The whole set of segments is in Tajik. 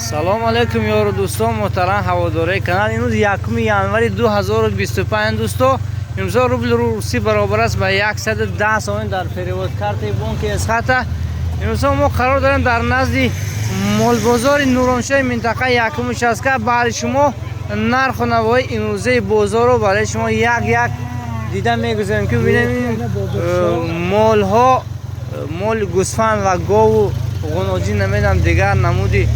Салом алейкум, ёру дӯстон, муҳтарам ҳаводораи канал. Имрӯз 1 январи 2025, дӯсто. Имрӯза рубли русӣ баробар аст ба 110 сомон дар перевод картаи бонки Эсхата. Имрӯза мо қарор дорем дар назди молбозори Нуроншоҳи минтақаи якум участка. Баҳри шумо нарху навои имрӯзаи бозорро барои шумо як-як дида мегузарем, ки бибинем ин молҳо, моли гӯсфанд ва гову ғуноҷӣ, намедонам, дигар намуди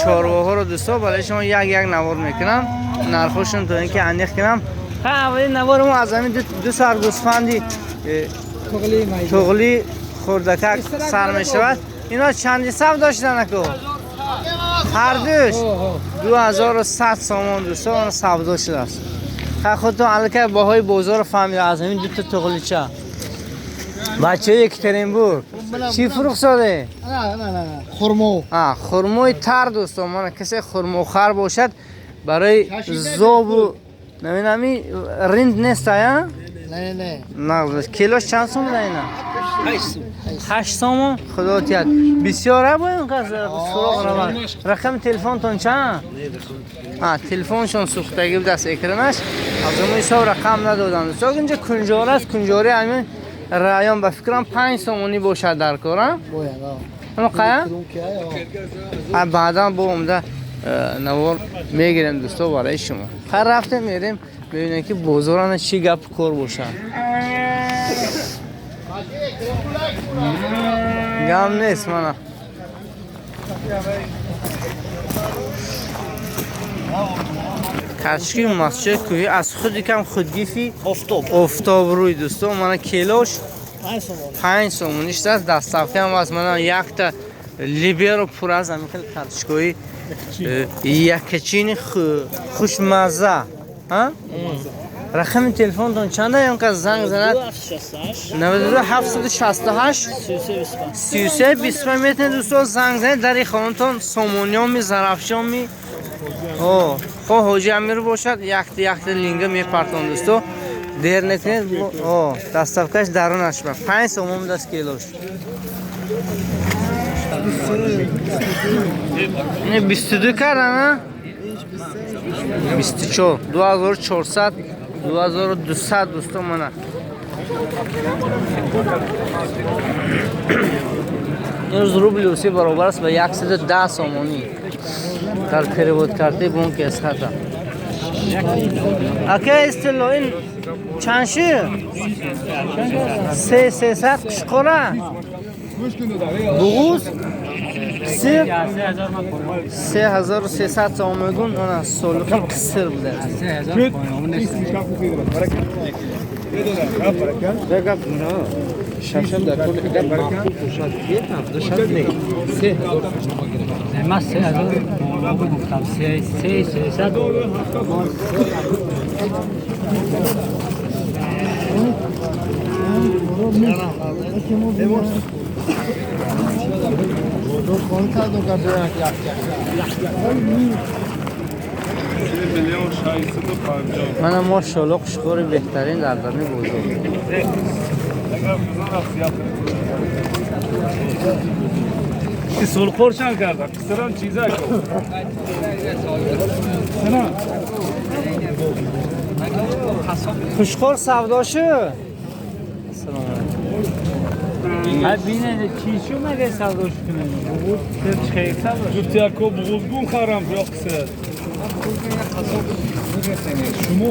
чорвоҳоро, дӯсто, барои шумо як-як навор мекунам, нархошон, то ин ки аниқ кунам. Ха, аввалин навори мо аз ҳамин ду сар гӯсфанди туғлӣ хурдакак сар мешавад. Ино чанди сав доштанаку? Ҳардуш 2100 сомон, дӯсто, савдо шудааст. Ха, худтон аллакай баҳои бозорро фаҳмида аз ҳамин дута туғлича. Бачаҳои Екатеринбург, чӣ фурӯх соде? Хурмо. Хурмои тар, дӯстон. Мана, касе хурмохар бошад, барои зобу намедонам, ринд неста, я? Не, не. Нағз. Килош чанд сом буда ина? 8 сомон. Худо тиҳад, бисёра боем, кас суроғ равад. Рақами телефонтон чанд? Телефоншон сӯхтагӣ будааст, экранаш, аз ҳамон ҳисоб рақам надодам, дӯстон. Инҷа кунҷора аст, кунҷори ҳамин район, ба фикрам, 5 сомонӣ бошад дар кор, а? Қая баъдан бо омда навор мегирем, дӯсто, барои шумо. Хайр, рафтем, мерем, мебинем, ки бозорана чӣ гапу кор бошад. Гам нест. Мана, кашки масчои кӯҳӣ аз худи кам худгифи офтобрӯй, дӯсто. Мана, келош 5 сомонӣ шудааст, доставкаам аст. Мана, якта либеро пур аз ҳамин хел картошкои якачини хушмазза. Рақами телефонтон чанда, ён кас занг занад? 92 768 33 25. Метавонед, дӯсто, занг занед, дари хонатон сомониёми, зарафшоми, хо ҳоҷи Амир бошад, якта якта линга мепартон, дӯсто. Дер накунед, доставкаш дарунаш ба 5 сомон будаст килош. Не, 22 кардана, 24, 2400, 2200, дӯсто. Мана, имрӯз рубли русӣ баробар аст ба 110 сомонӣ дар перевод картаи бонки Эсхата. Ака, истилло ин чанд шир? Се сесад. Қушқора, буғуз, қисир 3300 сомон мегӯн. Она солиқи қисир будааст. من 3000 گفتم، سه سه سیصد. Мана, мошалло, қушқори беҳтарин дар дарни бозор. Сулқуршан карда, қисирам чиза ку. Қушқор савдо шуд. Ассалому алайкум. Бинед, чӣ шу мага савдо шуд? Чӣ савдо? Гуфти яко буғузгун харам ё қисир. Шумо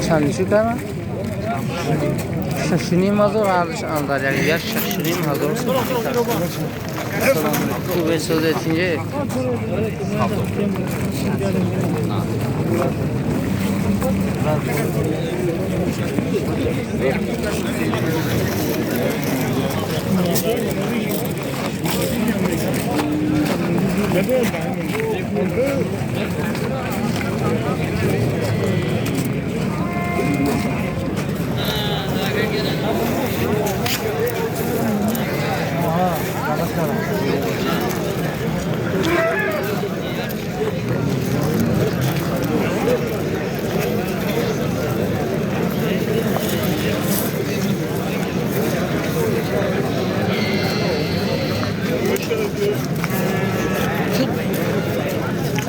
Чанд шу кардам? 6500 ҳардуш андар як дигар 6500. Хубе, созед, инҷе?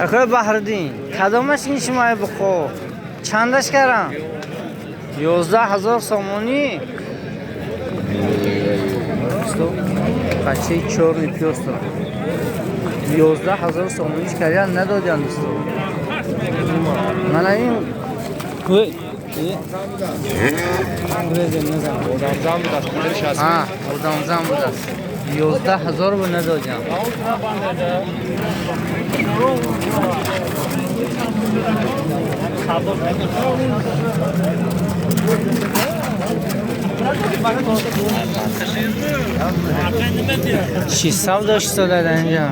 Акои Баҳриддин, кадомаш ин шумои буқо? Чандаш карам? 11 000 сомонӣ. Дӯсто, бачаи чёрный пёстро 11 000 сомониш кардиан, надодиан, дӯсто. Мана ин одамзан будааст. 11 000 бу надодиан. Чӣ савдо шистода дар инҷа?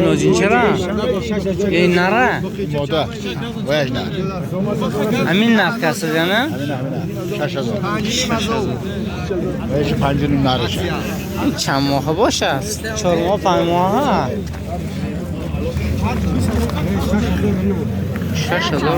Он чера? Эй, нара? Мода. Ваяш на. Амин нарх касидана? 6 000. Ваяш 5.5 нараша. Чанд моҳа бошад? 4 моҳ, 5 моҳа? 6 000.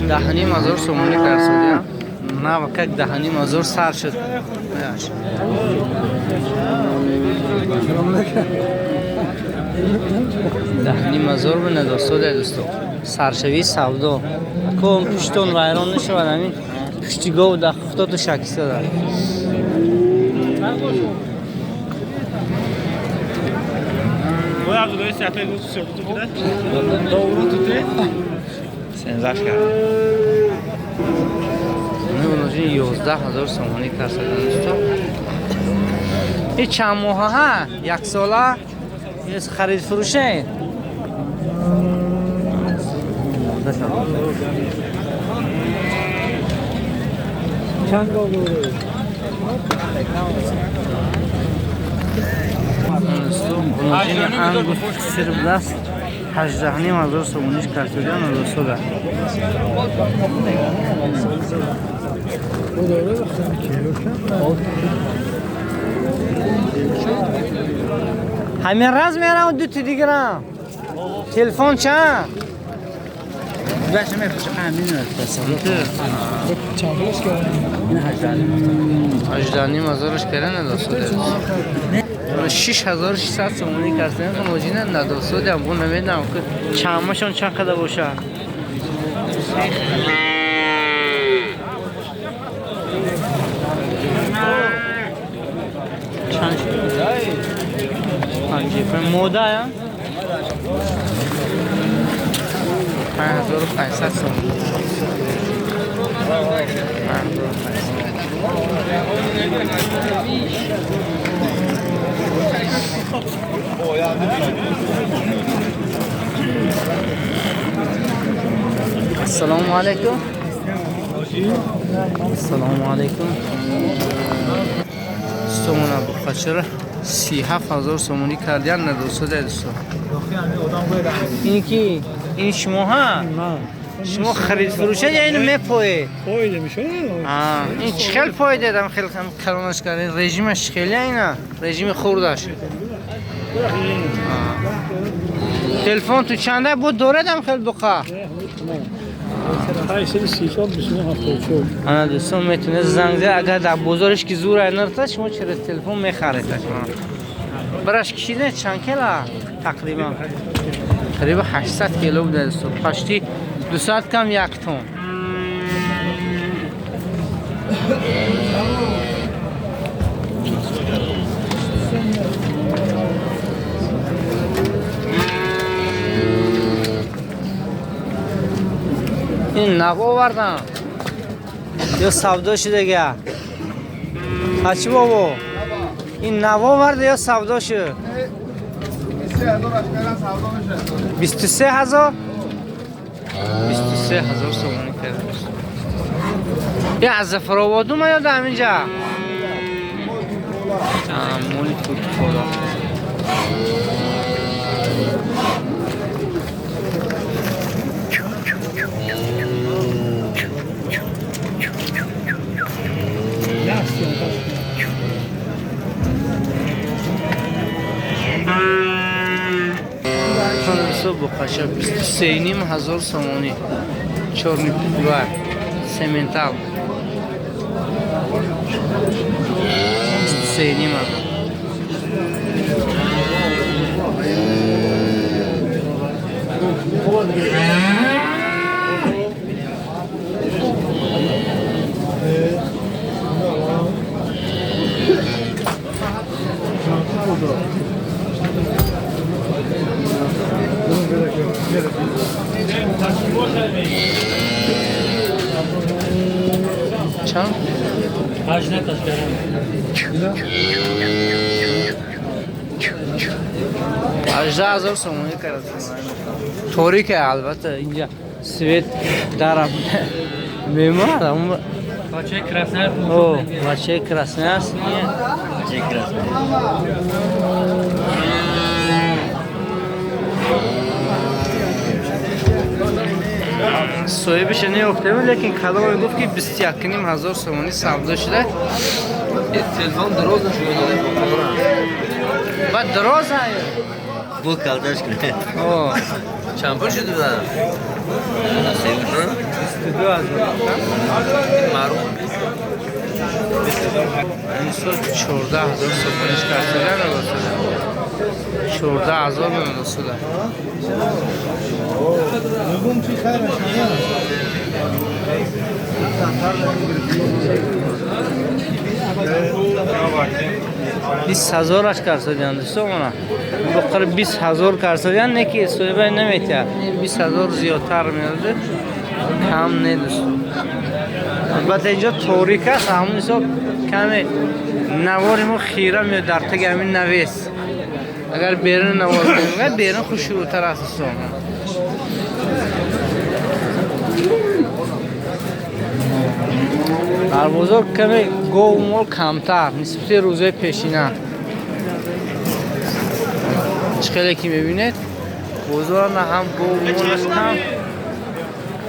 10 500 сомонӣ карсодия. Навакак 10 500 сар шуд. 10 500 бинадостодия, дӯсто, саршавии савдо. Ако пуштон вайрон нашавад, ҳамин пушти гов да хуфтоту шакистода. Сензаш кард. 11 000 сомонӣ карсадан, дӯсто. И чанд моҳа? Ҳа, яксола харид фурӯше? Чанд гов доред? Ангус сир будааст, 18 500 сомониш картоҷан росода. Ҳамин раз мерам, дути дигарам. Телефон чанд? Баша мефурӯшам, ҳамин. Чанд пулаш кардам? Ин 18.5. 18 500-аш кара надосода. 6600 сомонӣ кардем, моҷина надосодиам. Бу намедонам, ки чандмашон чанд қадар бошад. Чанд панҷи мода я 5500 сомонӣ. 5500. Ассалому алайкум. Ассалому алайкум. Сомона буқачара 37 000 сомонӣ кардиян, надосода, дӯсто. Ин ки, ин шумо ҳа? Шумо харид фурӯша я ину мепоед? Фоида мешавад. Ин чӣ хел фоида дам, хел калонаш кардин? Режимаш чӣ хел ина? Режими хурдаш. Телефон ту чанда буд дорадам хел буқа? 834 29 74. Ана, дӯстон, метавонед занг зад, агар дар бозориш ки зур нарта, шумо через телефон мехаред. Бараш кишида чанд кила? Тақрибан қариба 800 кило буда, дӯстон. Почти 200 кам 1 тон. Нав овардан ё савдо шудага? Ҳачи бобо, ин нав оварда ё савдо шуд? 23 000, 23 000 сомонӣ карда. Я аз Зафаробод ума ё дар ҳаминҷа? Моли Туркола. Боқаша 23 500 сомонӣ, чёрный пугар сементал, 23 500. Чанд? 18 гарам. 18 000 сомонӣ кард. Торике, албатта, инҷа свет дарам мемонад. Бачаи Красноярск. О, бачаи Красноярск. Бачаи Красноярск. Соҳибаша неёфтем, лекин каломе гуфт, ки 21 500 сомонӣ савдо шуда. Телефон дроз нашуд. Ба дроз. Бу калдаш кунед. О. Чанд пул шуд буда? 22 000. Маъруф. Инсо 14 000 сомониш карсада надосада. 14 000 надосада. Мегум чи хайраш. 20 000-аш карсодиан, дӯсто, мона. Боқар 20 000 карсодиан, не ки соҳиба наметиҳад. 20 000 зиёдтар меояд. Кам не, дӯсто. Албатта, инҷо торик аст, ҳамон ҳисоб каме навори мо хира меояд дар таги ҳамин навес. Агар берун навор кунем, берун хушрӯтар аст, дӯсто. Дар бозор каме гову мол камтар нисбати рӯзои пешина. Чӣ хеле ки мебинед, бозор на ҳам гову молаш кам,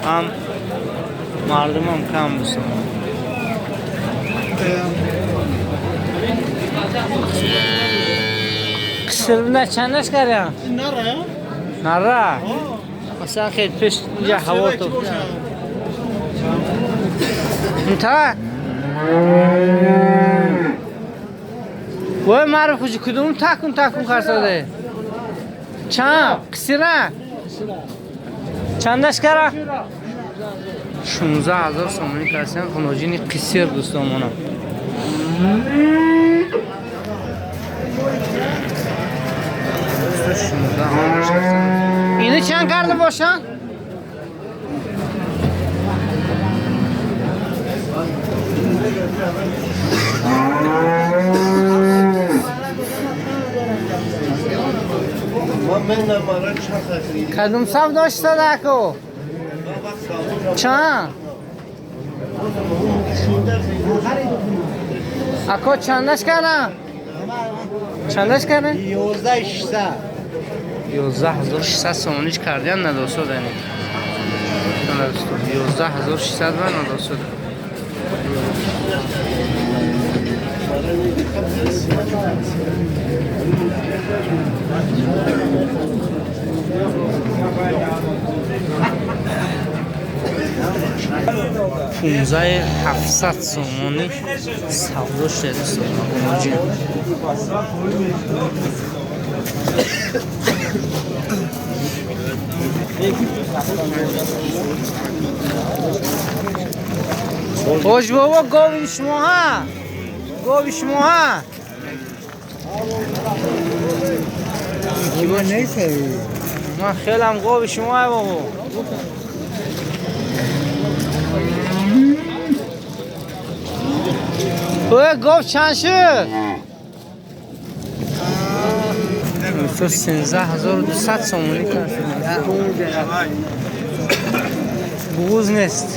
ҳам мардумам кам, дӯстон. Қисирна чандаш кардям? Нара. Масалан, хел пеш инҷа ҳаво то. Так. Вой, маъруф, хуҷи кудум такун такун карсаде? Чанд? Қисира? Чандаш кара? 16 000 сомонӣ карсиан хуноҷини қисир, дӯстонмона. Ини чанд карда бошанд? Кадом савдош садако? Чанд? Ако, чандаш кардам? Чандаш кардам? 11 600. 11 600 сомониш кардиам, надосод, яъне. 11 600 ва надосод. 15 700 сомонӣ савдо шуда, дӯстон, муҳоҷир. Хош бобо, гови шумо ҳа? Гови шумо ҳа? Ман хелам гови шумо ҳа, бобо. Ой, гов чанд шуд? То 13200 сомонӣ кард. Буғуз нест.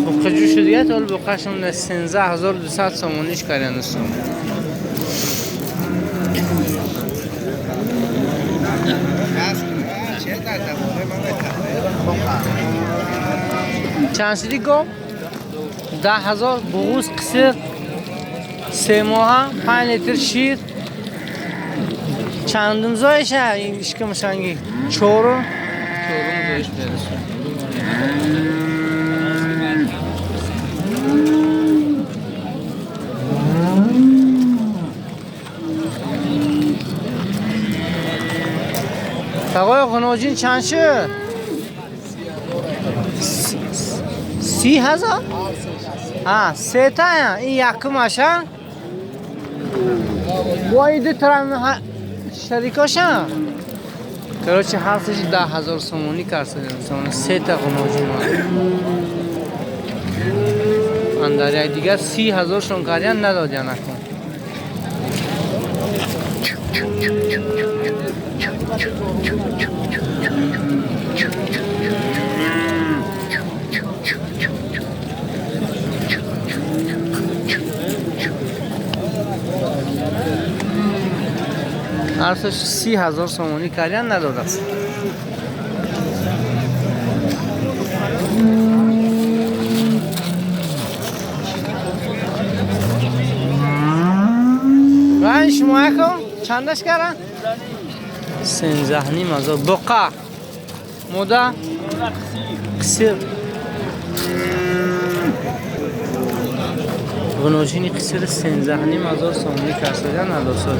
Буқаҷӯ шуд дига, то буқашон 13200 сомониш карданд дӯстон. Чанд шуди гов? 10000 буғуз қисир 3 моҳа 5 литр шир. Чандум зоиша ин ишкамшанги? Чорум. Чорум зоиш берасун. Тағои ғуноҷин чанд шуд? 30000? Ҳа, сетая. Ин якумаша? Бо ин ду тарам шарикоша? Короче, ҳар сеши 10000 сомонӣ кард. Сета ғуноҷин. Андар як дигар 30000 шон кардян надодян акун. Ҳар сеш 30000 сомонӣ кардян надодааст. Райн шумо якум чандаш кардан? 13500. Буқа мода қисир. Ғуноҷини қисир 13500 сомонӣ карсадан надосад.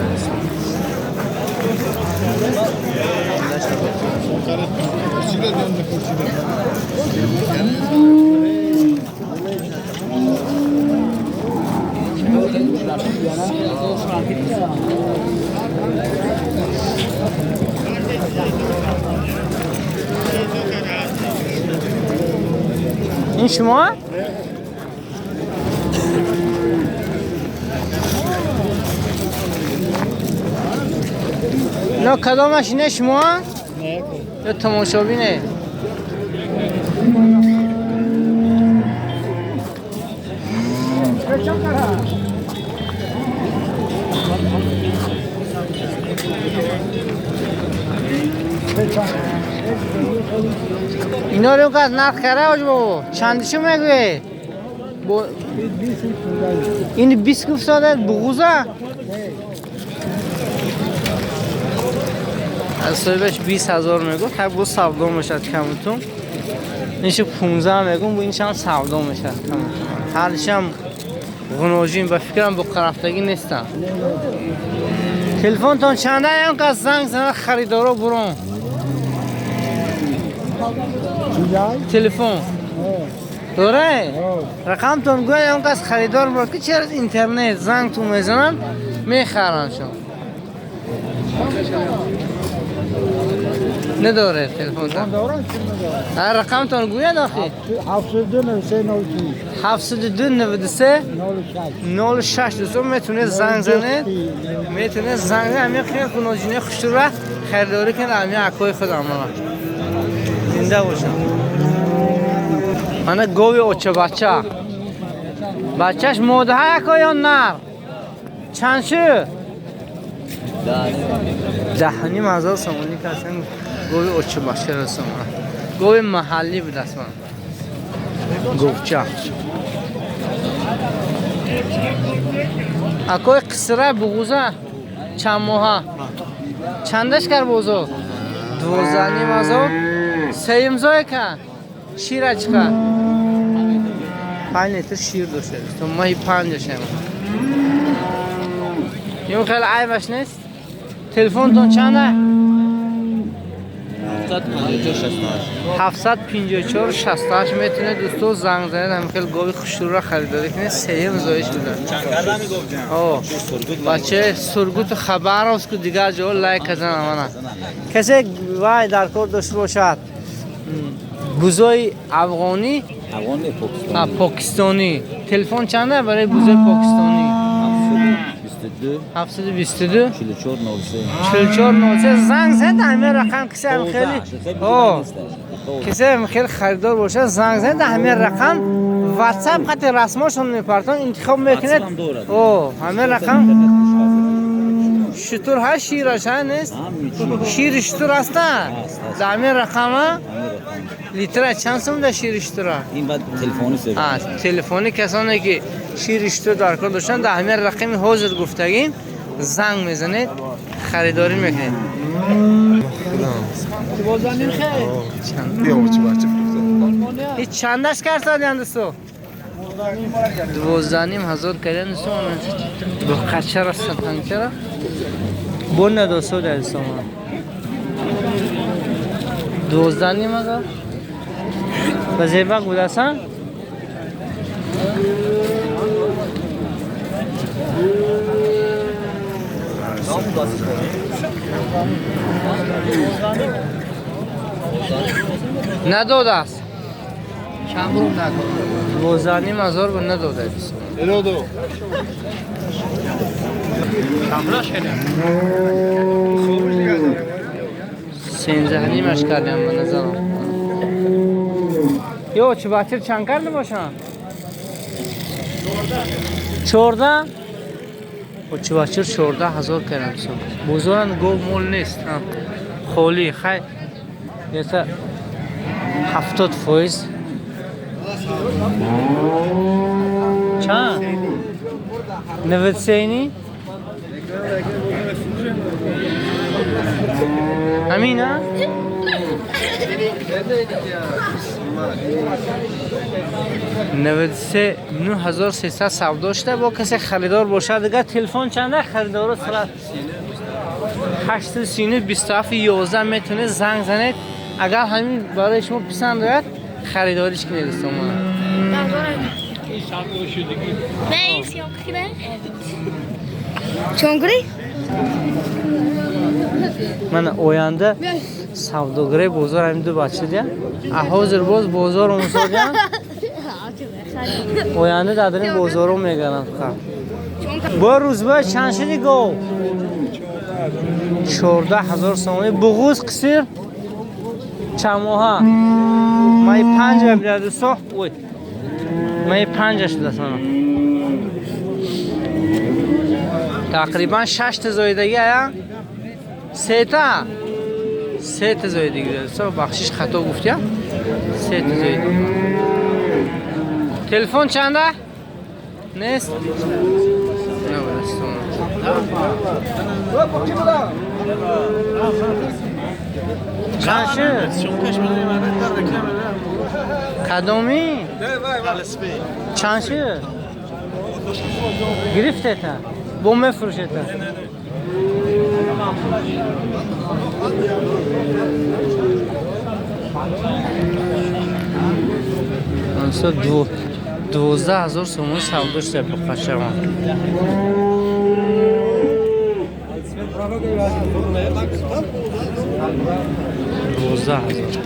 Ин шумо? На кадомаш ине шумо? Ё тамошобине? اینا رو از نرخ کرده آج بابا چندشو میگوی؟ این 20 گفت ساده بغوزه؟ از صاحبش 20000 میگفت خب بو سودا میشد کمتون. اینشو 15 میگم بو اینش هم سودا میشد کمتون. هرشم غنوجین با فکرم با قرفتگی نیستم. تلفنتون چنده؟ هم که زنگ زنه خریدارا برون. تلفن داره؟ رقمتون گوی هم کس خریدار برد که چرا از اینترنت زنگ تو میزنن میخرن شما. نداره تلفن دارم. رقمتون گوید آخی؟ 72 93 72 93 06. دوستان میتونه زنگ زنه، میتونه زنگ زنه. همین خیلی خنوجینه خوش رو خریداری کنه. همین اکوی خودم من زنده باشم. من گوی اوچه بچه بچهش موده های اکوی یا نر چند شد؟ 10,500 سومونی که اصلا گوی اوچه بچه رسم گوی محلی بود اصلا گوچه اکوی قصره بغوزه چند ماها چندش کر بوزو؟ 12,500. سیم زای که شیر چقدر؟ 5 لیتر شیر داشته تو ماهی 5 شما. این خیلی عیبش نیست. تلفنتون چنده؟ 754 68. میتونه دوستو زنگ زنید هم خیلی گاوی خوشرو را خریداری کنید. سیم زایش بوده. بچه سرگوت خبر است که دیگر جا لایک کردن امانه. کسی وای در کار داشته باشد گوزای افغانی Афғон پاکستانی. پاکستانی. تلفن چنده برای بوزه پاکستانی؟ 722 722 44 93 44 93. زنگ زد همه رقم کسی هم خیلی کسی هم خیلی خریدار باشه زنگ زد همه رقم واتساپ خط رسماشون میپرتون انتخاب میکنید. او همه رقم شتر ها شیرش ها نیست؟ شیر شتر هست نه؟ همه رقم لیتر چند سوم ده شیر شتر؟ این بعد تلفنی سر. تلفنی کسانی که شیر شتر در کار داشتن در همه رقم حاضر گفتگیم زنگ میزنید خریداری میکنید. این چندش کردن دوستو؟ 12,500 کردن دوستو. با قچر هستن تنگچرا بون ندوستو در دوستو 12,500 به زیبک بود اصلا؟ نداده است. 12,500 بود نداده است. 13,5 کردیم من نظرم. یو چه باطل چند کرده باشن؟ 14؟ و چه باطل 14,000 کردم سو. بزرگان گو مول نیست. خالی خی یه 70%. چند؟ 93 همین ها؟ 93,300 سودا شده. با کسی خریدار باشه دیگه تلفن چنده خریدارو سرعت 839 27 11 میتونه زنگ زنید. اگر همین برای شما پسند دارد خریداریش کنید دوستان. من оянда савдогари бозор ҳамин ду бача дия. Ҳозир боз бозор омусодия. Оянда дар ин бозоро мегаранд. Бо рӯзба чанд шуди гов? 14,000 сомонӣ. Буғуз қисир чанд моҳа? Маи 5 бля дӯсто. Ой. Маи 5 шуда сана. Тақрибан 6 та зоидагӣ ая? 3 та? 3 та зоидагӣ дӯсто. Бахшиш хато гуфтям. 3 та зоидагӣ. Телефон чанда? Нест? Чанд шуд? Кадоми? Чанд шуд? Гирифтета? Бо мефурӯшета? Ансо 12,000 сомон савдо шуда бо қашаван. 12,000.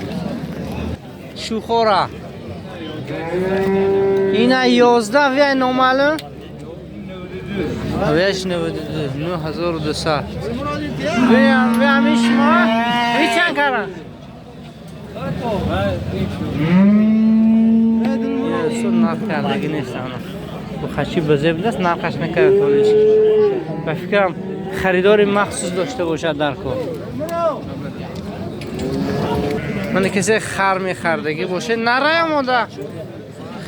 Шухора. Ина 11 вия номаълум? Вияш 92, 9200. Виям, виям шумо? Ви чанд каран? Су нарх кардагӣ нест ана. Бо хачи ба зеб нест, нархаш накард толиш. Ба фикрам харидори махсус дошта бошад дар кор. Ман касе хар мехардагӣ боше, нарай омода.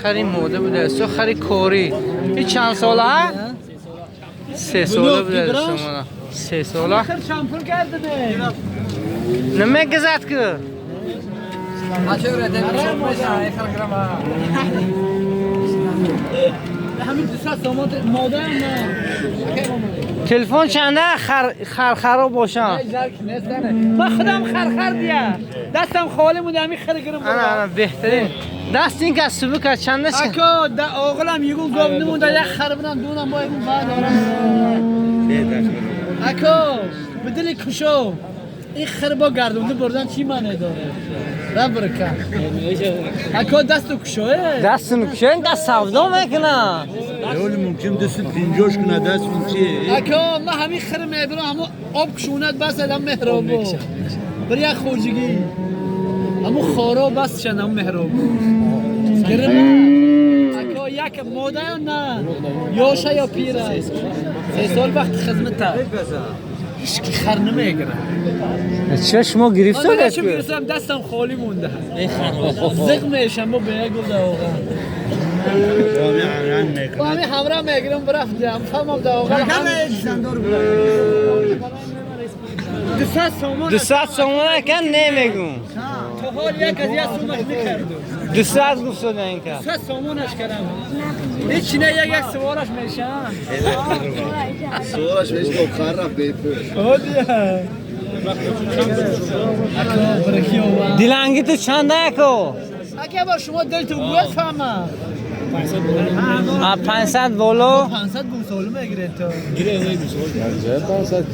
Хари мода буда, су хари корӣ. И чанд сола? 3 сола буда дӯстон. 3 сола. Намегзад ки. تلفن چنده خرخرا باشم؟ من خودم خرخر دیا دستم خالی بوده همین خر گرم. انا بهترین دست این که سبک چنده اکا آقلم یگون گاو نمونده یک خر بدم دونم با یگون بعد دارم اکا به دل کشو این خر با گردونده بردن چی معنی داره؟ Рабрка. Ако дасту кушое? Дасту кушое, даст савдо мекунам. Ёли мумкин дасту пинҷош кунад, даст мумкин. Ако ма ҳамин хир мебирам, ҳамо об кушонад бас адам меҳробо. Бір як хоҷигӣ. Ҳамо хоро бас шан ҳамо меҳробо. Гирма. Ако як мода ё на? Ёша ё пира? 3 сол вақт хизмата. Ҳеҷ хар намегирад. Ча шумо гирифтор ҳастед? Ман гирифтам, дастам холӣ монда. Зиқ мешам, бо ба як гул дар оға. Бо ҳамин ҳамроҳ мегирам, рафтам, фаҳмам дар оға. 200 сомон. 200 сомон акан намегум. То ҳол як аз як сомаш мекардум. 200 гуфт шуда ин кас. 200 сомонаш кардам. Ҳеҷ не, як як совораш мешам. Совораш мешам, хар рафт бепул. Диланги ту чанда яко? Аке бо шумо дилту гӯяд фаҳма. 500 боло? 500 гумсолу мегиред то. 500.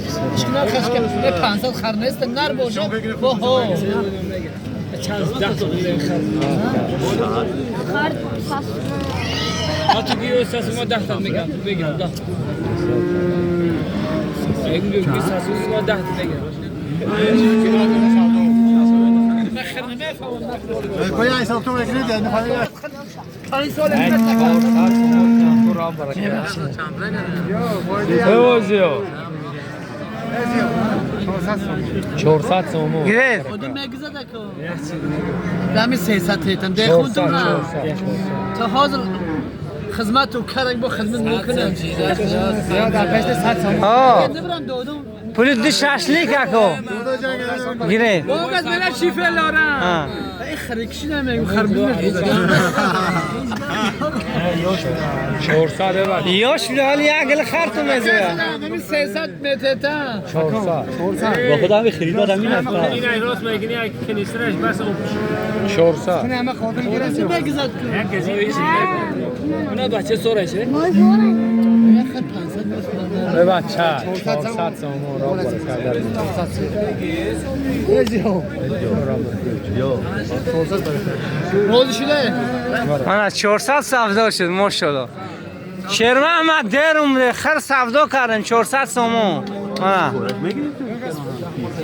500 хар нест, нар бошад. Бо ҳо. Чанд 10 хар. Хар пас. Ма ту гиё сас ма 10 та мегам, мегирам 10. Мегум сас ма 10 та мегирам. تا حاضر خدمت و کرک با خدمت میکنم. پول دو شاشلیک اکو گیره. بابا از من چی فلارم؟ این خرکشی نمیگم خربوز 400 یاش حالی یک گل خر تو میزه. همین 300 متر تا 400 با خدا همین خریدار همین است. این راست میگی یک کنیسترش بس اون 400 نه ما خودم گرفتیم بگذار کن. یک گزی اونا بچه سورشه. ما زورن. به بچه 400 سومون را برکت. روز شده. من 400 سودا شد ماشاءالله. شیرمحمد دیر اومده خر سودا کردن 400 سومون.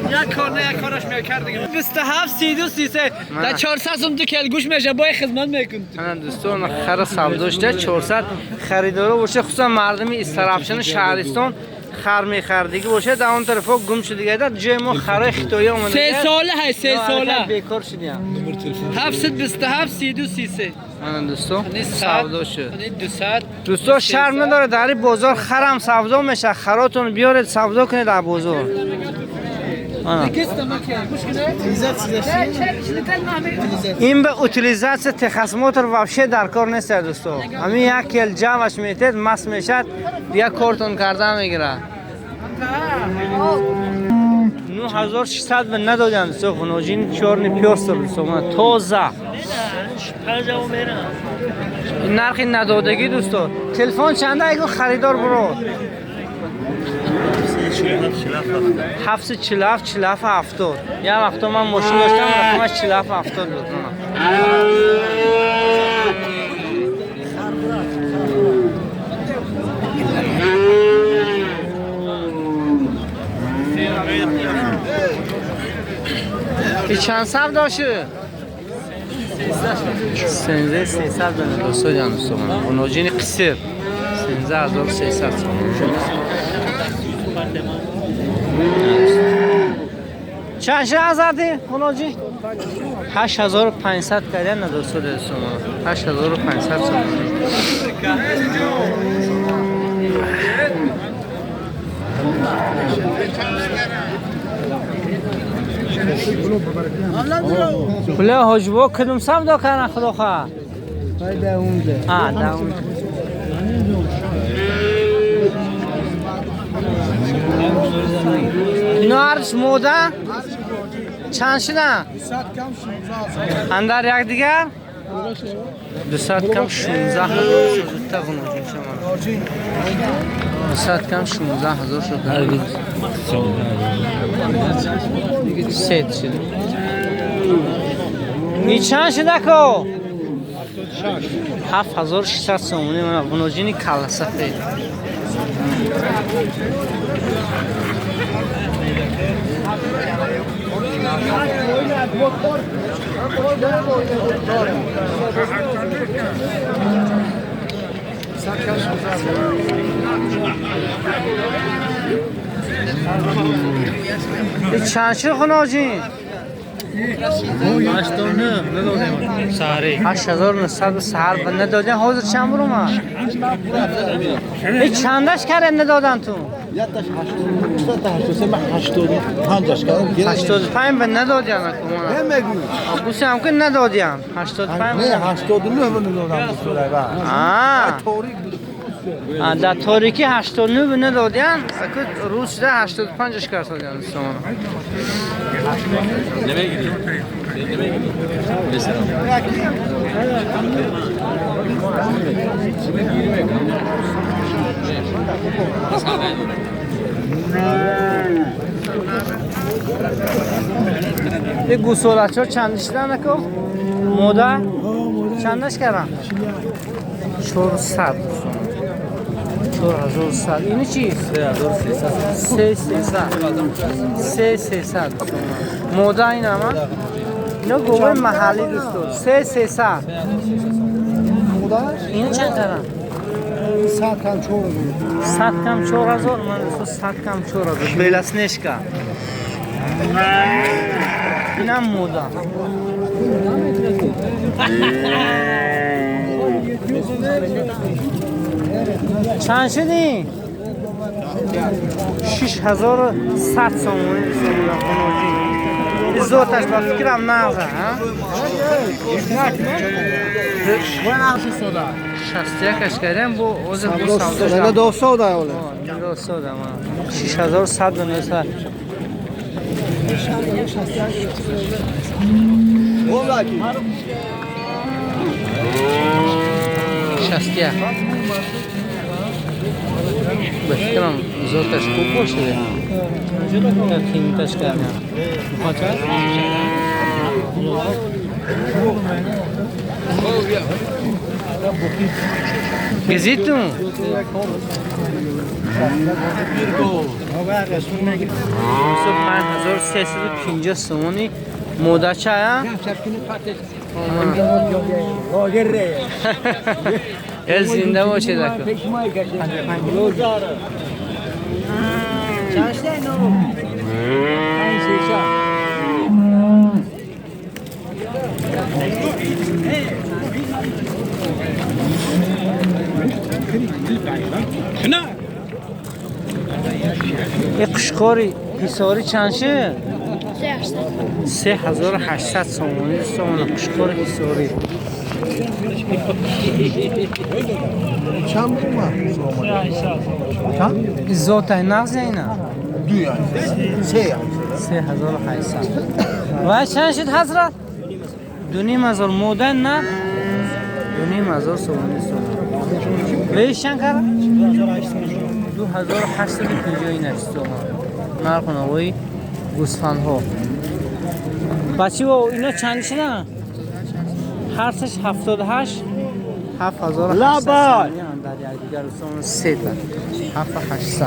یک کار نه یک کارش میکرد دیگه. 27 32 33 در 400 سوم دو کیلو گوش میشه با خدمت میکن. من دوستان خر سودا شده 400 خریدارا باشه، خصوصا مردمی استرافشان شهرستان خر میخردگی باشه در اون طرفا گم شده دیگه. در جای ما خرای خیتایی اومده. 3 ساله هست، 3 ساله بیکار شدیم. 727 32 33 من دوستان سودا شد. 200 دوستا شرم نداره در این بازار خرم سودا میشه. خراتون بیارید سودا کنید در بازار. این به утилизация техосмотр вообще در کار نیست دوستا. همین یک کل جمعش میتید مس میشد دیگه کارتون کرده میگیره. 9600 به ندادم دوستا. خنوجین چورنی پیاستر دوستا تازه. نرخ ندادگی دوستا. تلفن چنده ایگو خریدار برو؟ 747 47 70. یه وقتا من ماشین داشتم رقمش 47 70 بود. چند سو داشته؟ 13300 دوستا جان دوستا من. اونوجین قصر 13300 سوم. چند شده زدی اونوجی؟ 8500 کردن دوستا دوستا من. 8500 سوم. پوله حاجبا کدوم سودا کردن خدا خواه؟ ده اونجا. ده اونجا. اینا هرش موده؟ چند شدن؟ اندر یک دیگر؟ 200 کم 16 هزار شد. تا غنوجین شما 200 کم 16 هزار شد. سه شد. این چند شده کو؟ 7600 سومونی. من بنوجینی کله سفید. چند شد خناجین؟ 89 ندادیم سحری. 8900 سحر ندادین. حاضر چند برو ما؟ چندش کردن ندادن تو؟ 85 کردم. 85 به ندادین. بوسی هم که ندادین. 85 نه 89 به ندادم. در تاریکی 89 به ندادین. روز شده 85 کردن. نمیگیری نمیگیری. این گوساله چند شدن نکو؟ مادر چندش کردن؟ 400. 4100. اینو چی؟ 3300. 3300. 3300. مادر این هم؟ اینا گوه محلی دوستو. 3300. اینو چند کردن؟ 100 کم 4000. 100 کم 4000. من دوستو 100 کم 4000. بلاسنشکا. اینم مودا. چند شدی؟ 6100 سومونی. زودش با فکرم نغزه. 61 کردیم بو اوز بو سودا. 200 ده. 200 ده. 6100. 61. به فکرم زودش خوب باشه. قیمتش کردم. گزیتون؟ 5350 سومونی. مودا چه؟ زنده باشه دکو. این قشقاری حصاری چند شد؟ 3800 سومونی. سومونی قشقاری حصاری. چند بود؟ چند؟ زودتای نغز اینا؟ 3800. و چند شد حضرت؟ 2500. مودن نه؟ 2500 سومونی. ویش چند کرد؟ 2850 سومون. نرخ نوایی گوسفندها. بچه با اینا چند شدن؟ هر سش 78 7800 در دیگر سومون. 3 تا 7800.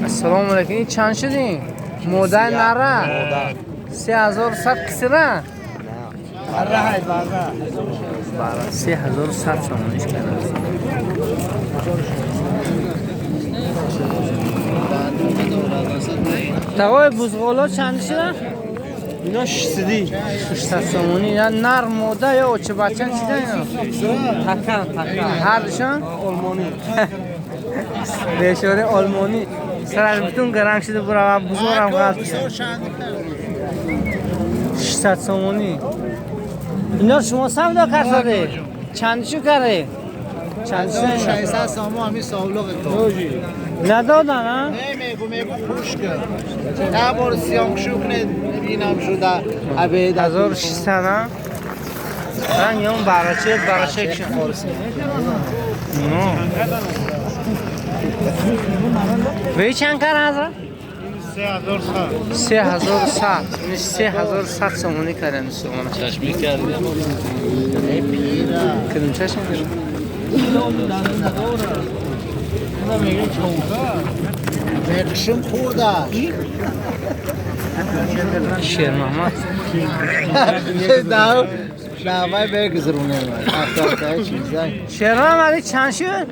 السلام علیکم. این چند شدین؟ مودن نره 3100 کسره؟ بره 3100 سومونیش کردن. تقای بزغالا چند شدن؟ اینا 600 سومونی. یا نر موده یا اوچه بچن چیده اینا؟ تکن تکن هر دوشان؟ آلمانی. بیشوره آلمانی. سرش بتون گرم شده برای بزرگم غلط شد. 600 سومونی. اینا شما سودا کرده؟ چندشو کرده؟ چندشو؟ 600 سومون همین ساولوق تو. ندادن ها؟ نه میگو خوش کرد. نه بار سیام شو کنه اینم شده. 1600 ها؟ رنگ اون براچه براچه کشن. نه. وی چند کار حضرت؟ 3100. 3100 сомонӣ кардем дӯстон. Чашми кардем. Кадом чашм кардем? Мекшим хурда. Шер Муҳаммад. Давай бегузрунем. Шер Муҳаммад чанд шуд?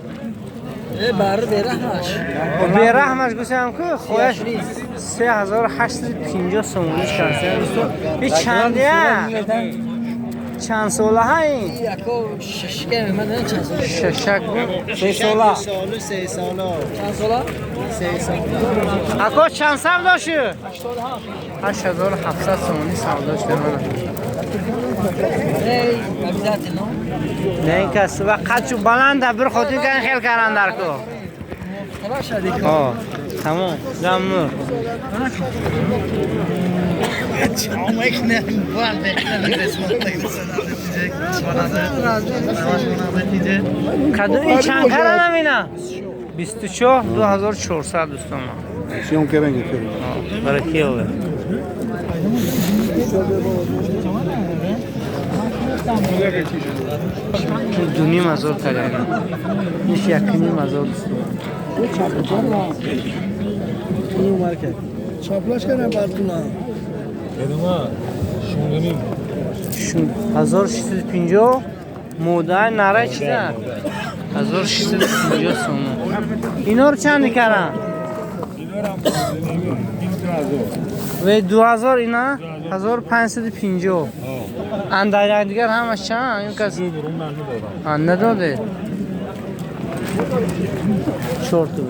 Бар бераҳмаш. Бераҳмаш гуфтам ку хояш 3850 сомонӣ кардем дӯстон. Ин чандия? Чанд сола ҳай? Яко шашка ман чанд сола? Шашак. 3 сола. 3 сола. Чанд сола? 3 сола. Ако чанд савдо шуд? 8700 сомонӣ савдо шуд. Эй, обязательно. Не ин кас ва қадчу баланда bir хотир кан хел карандар ку. Тамом. Замнур. Кадом ин чанд каранам ина? 24 2400 дӯстон. Съемка гирифтем. Баракилла. 2500 кардем. Иш 1500 дӯстон. Чаплаш кардам бартуна. Едума 6.5. 1650 модаи нара чиза? 1650 сомон. Ино ро чанд кардам? Ва 2000 ина 1550. Андар дигар ҳамаш чанд? Ин кас надоде. 4 то.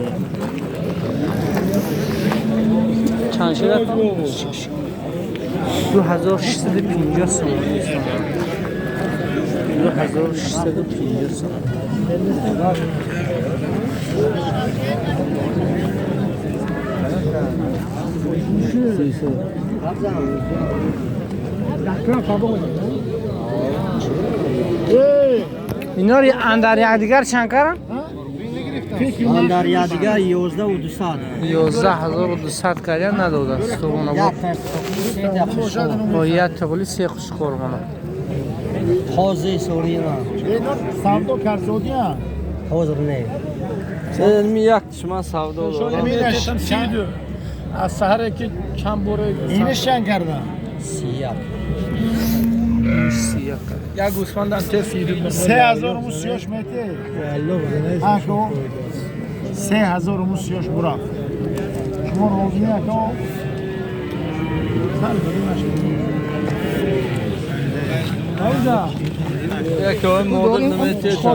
Чанд шуд? 2650 сомон. 2650 сомон. Ино ро андар якдигар чанд карам? Андар якдигар 11200. 11200 кардем надода. Бо як тағли се хушқор мана. Ҳозир сорина. Савдо карзодия? Ҳозир не. Сен як шума савдо дорам. Аз саҳаре ки чанд боре инаш чанд кардам? 31. 31 як гӯсфандам те 32. 3000 мусиёш мете. Ако 3000 мусиёш бура. Шумо розӣ ако? Сар додимаш. Як ой модер наметета.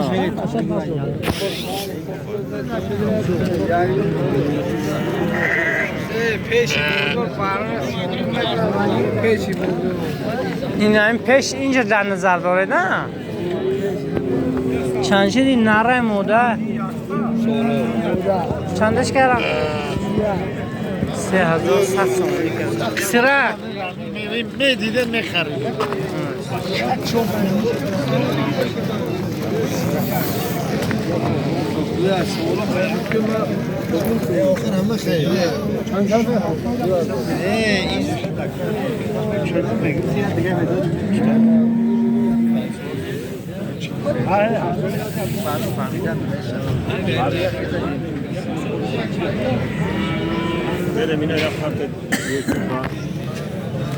Ин пеш инҷа дар назар доред, на? Чанд шуд ин нараи мода? Чандаш кардам? 3100 сомонӣ кардам. Сира? Медида мехарид.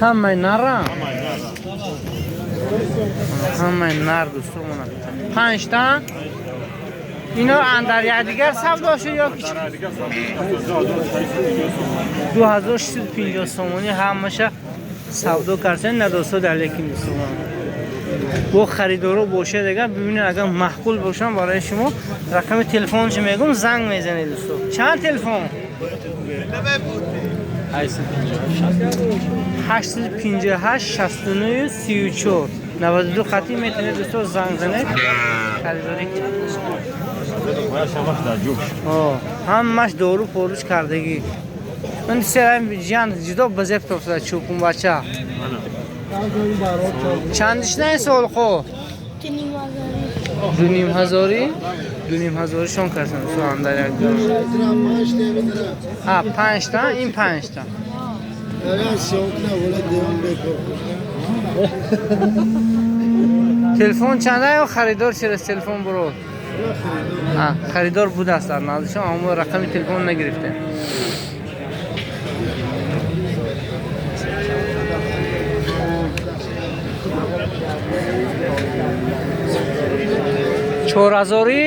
Ҳамаи нара? Ҳамаи нар дӯстон. Панҷта? Ино андар якдигар савдо шуд ё ки 2650 сомонӣ ҳамаша савдо кардем надостод алейкум дӯстон. Бо харидоро бошед агар бибинед агар маъқул бошам барои шумо рақами телефоншо мегӯм занг мезанед дӯстон. Чанд телефон? 858 69 34 92 хати метавонед дӯстон занг занед харидорӣ кунед. Ҳамаш дору поруч кардагӣ. Ман серам ҷан ҷудо ба зеб тофта чӯпун бача. Чандиш на ин солхо? 2500. 2,5 ҳазоришон кардам андар як панҷта, ин панҷта. Телефон чанда ё харидор через телефон буро? Харидор будааст дар наздишон, аммо рақами телефон нагирифтем. 4 ҳазорӣ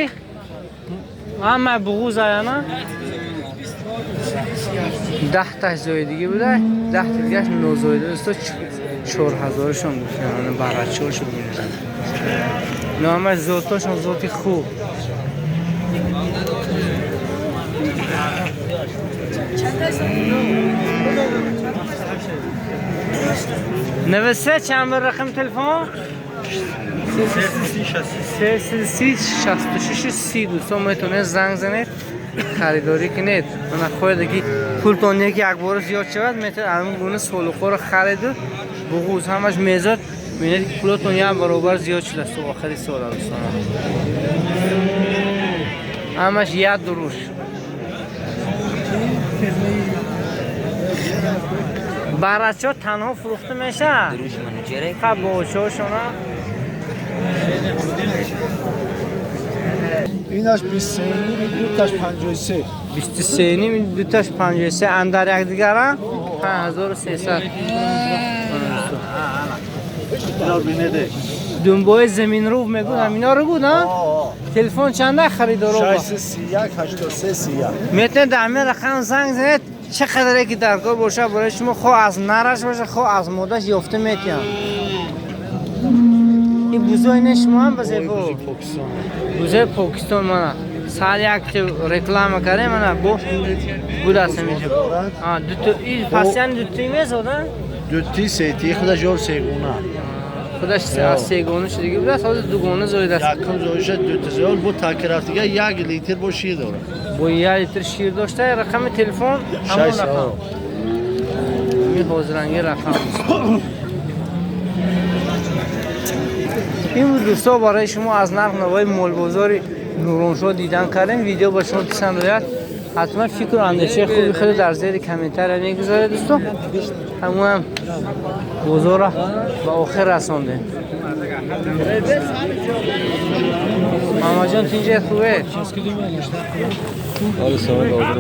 ҳама буғуз аяна, 10 таш зоидагӣ буда, 10 та дигаш нозоида. Дӯсто, 4 ҳазоришон гуфтем, барачошо бинед. Ино ҳамаш зотошон зоти хуб. 93 чанд бор рақами телефон? 330 66 30. Дӯстон, метавонед занг занед, харидорӣ кунед. Мана, хоҳед ки пултон яки якбора зиёд шавад, метавонед ҳамин гуна солуқҳоро хариду буғуз ҳамаш мезод, мебинед ки пулотон як баробар зиёд шудааст. То охири сола, дӯстон, ҳамаш як дуруш. Барачо танҳо фурӯхта мешавад, хаб бочошона. Инаш 23,5, дуташ 53. 23,5, дуташ 53, андар якдигара 5300. Дунбои заминрӯв мегӯд, ҳаминоро гуд, а? Телефон чанда харидоро? 631 83 31. Метавонед дар ҳамин рақам занг занед, чӣ қадаре ки дар кор бошад, барои шумо хоҳ аз нараш бошад, хоҳ аз модаш ёфта метиҳам. Ин бузои не шумо ҳам ба зебо? Бузои Покистон. Мана, сар як реклама кардем, мана бо будааст ҳаминҷо. Пасяни дутӣ мезода? Дутӣ, сетӣ, худаш ёр сегона. Худаш аз сегона шудагӣ будааст, ҳозир дугона зоидааст. Якум зоиша дута зоид бо такрафтига 1 литр бо шир дорад. Бо 1 литр шир дошта. Рақами телефон ҳамон рақам, ҳамин ҳозиранги рақам. Ин буд, дӯсто, барои шумо аз нарх навои молбозори Нуроншоҳ дидан кардем. Видео ба шумо писанд ояд, ҳатман фикру андешаи хуби худро дар зери комментария мегузоред. Дӯсто, ҳамоам бозорро ба охир расондем. Мамаҷон, тинҷе, хубе? Ҳоли савол дорам.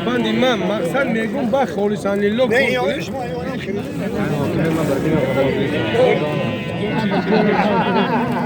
Банди ман мақсад мегум ба холисан лилло. Не, шумо.